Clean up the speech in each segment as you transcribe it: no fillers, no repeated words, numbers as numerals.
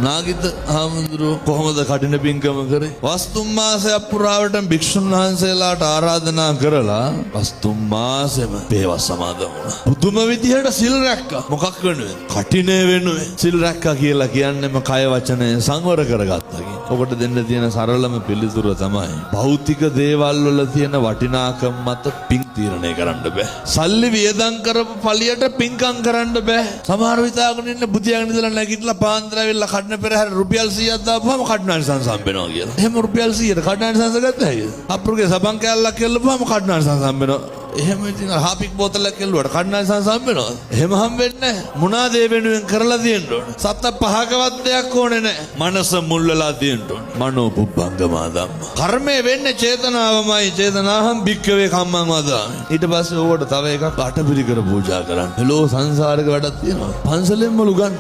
නාගිත හාමුදුරුවෝ කොහොමද කඨින පින්කම කරේ? වස් තුන් මාසයක් පුරාවට භික්ෂුන් වහන්සේලාට ආරාධනා කරලා වස් තුන් මාසෙම පේවස් සමාදන් වුණා. පුදුම විදිහට සිල් රැක්කා. මොකක් වෙනුවෙන්? කඨිනය වෙනුවෙන්. සිල් රැක්කා කියලා කියන්නේම කය වචනය සංවර කරගත්තා කියන. ඔකට දෙන්න තියෙන සරලම පිළිතුර තමයි භෞතික දේවල් වල තියෙන වටිනාකම මත පින් තීරණය කරන්න බෑ. සල්ලි වියදම් කරපු පළියට පින්කම් කරන්න බෑ. සමහර විතාගෙන ඉන්න බුදියාගෙන ඉඳලා නැගිටලා පාන්දර ඇවිල්ලා කඩන පෙරහැර රුපියල් 100ක් දාපුවාම කඩනානිසංස හම්බෙනවා කියලා. එහෙම රුපියල් 100ට කඩනානිසංස ගත්ත හැකිද? අප්පුරුගේ සබන් කෑල්ලක් කෙල්ලපුවාම කඩනානිසංස හම්බෙනවා. එහෙම ඉතින් හාපික් බෝතලයක් කෙල්ලුවට කඩනානිසංස හම්බෙනවද? එහෙම හම්බෙන්නේ නැහැ. මොනා දේ වෙනුවෙන් කරලා තියෙන්න ඕන. සත්ත පහකවත් දෙයක් ඕනේ නැහැ. මනස මුල් වෙලා තියෙන්න ඕන. මනෝ පුබ්බංගමා ධම්ම. කර්මය වෙන්නේ චේතනාවමයි. චේතනාහම් භික්කවේ කම්මං වදාමි. ඊට පස්සේ ඕවට තව එකක් අටපිරිකර පූජා කරන්න. මෙලෝ සංසාරක වැඩක් තියෙනවා. පන්සලෙන් මුළු ගන්න.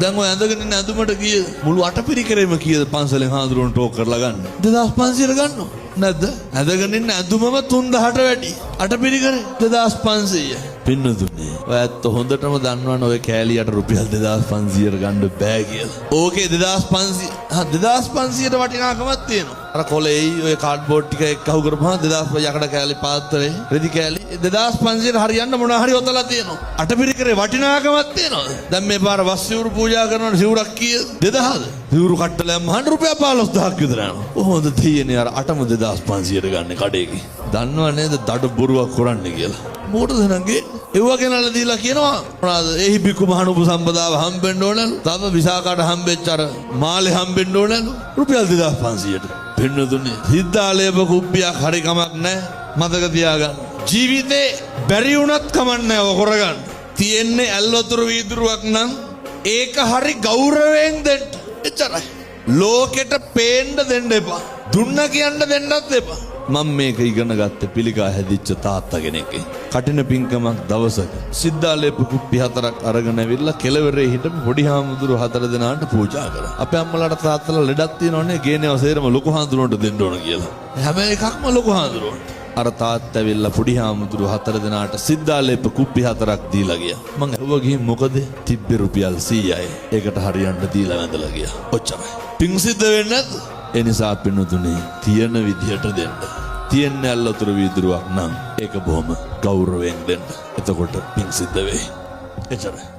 දැන් ඔය ඇඳගෙන ඉන්න ඇඳුමට කීයද? මුළු අටපිරිකරෙම කීයද පන්සලෙන් හාමුදුරුවන්ට ටෝක් කරලා ගන්න? 2500ට ගන්නවා. නැද්ද? ඇඳගෙන ඉන්න ඇඳුමම 3000ට වැඩි. අටපිරිකරේ 2500. පින්නතුනේ ඔය ඇත්ත හොඳටම දන්නවනේ ඔය කෑලියට රුපියල් 2500ට ගන්න බෑ කියලා. ඕකේ 2500 හා 2500ට වටිනාකමක් තියෙනවා. අර කොලේයි ඔය කාඩ්බෝඩ් ටික එක්ක අහු කරපුවම 2500 යකඩ කෑලි පාත්‍රේ රෙදි කෑලි 2500ට හරියන්න මොනවා හරි ඔතලා තියෙනවා. අටපිරිකරේ වටිනාකමක් තියෙනවා. දැන් මේ පාර වස් සිවුරු පූජා කරනකොට සිවුරක් කීයද? 2000ද? සිවුරු කට්ටලයක් මහන්න රුපියල් 15000ක් විතර යනවා. කොහොමද තියෙන්නේ අර අටම 2500ට ගන්න කඩේකින්? දන්නව නේද දඩ බොරුවක් කරන්නේ කියලා. මොකටද නංගි? ඒව ගෙනල්ලා දීලා කියනවා මොනවාද? එහි බිකු මහණ උපසම්පදාව හම්බෙන්න ඕනලු. තව විසාකාට හම්බෙච්ච අර මාලේ හම්බෙන්න ඕනලු. රුපියල් 2500ට. පින්නතුනේ සිද්ධාලේප කුප්පියක් හරි කමක් නැහැ. මතක තියාගන්න. ජීවිතේ බැරි වුණත් කමක් නැහැ ඔය කරගන්න. තියෙන්නේ ඇල් වතුර වීදුරුවක් නම් ඒක හරි ගෞරවයෙන් දෙන්න. එච්චරයි. ලෝකෙට පේන්න දෙන්න එපා. දුන්න කියන්න දෙන්නත් එපා. මම මේක ඉගෙන ගත්තේ පිළිකා හැදිච්ච තාත්තා කෙනෙක්ගෙන්. කටින පින්කමක් දවසක සිද්ධාලේප කුප්පි හතරක් අරගෙන ඇවිල්ලා කෙළවරේ හිටපු පොඩි හාමුදුරුවෝ හතර දෙනාට පූජා කරා. අපේ අම්මලාට තාත්තලා ලෙඩක් තියෙනවනේ ගේනවා සේරම ලොකු හාමුදුරුවන්ට දෙන්න ඕන කියලා. හැම එකක්ම ලොකු හාමුදුරුවන්ට. අර තාත්තා ඇවිල්ලා පොඩි හාමුදුරුවෝ හතර දෙනාට සිද්ධාලේප කුප්පි හතරක් දීලා ගියා. මං ඇහුවා ගිහින් මොකද? තිබ්බේ රුපියල් 100යි. ඒකට හරියන්න දීලා වැඳලා ගියා. ඔච්චරයි. පිං සිද්ධ වෙන්නේ නැද්ද? ඒ නිසා පින්නතුනේ තියෙන විදිහට දෙන්න. තියෙන ඇල් වතුර වීදුරුවක් නම් ඒක බොහොම ගෞරවයෙන් දෙන්න. එතකොට පිං සිද්ධ වෙයි. එච්චරයි.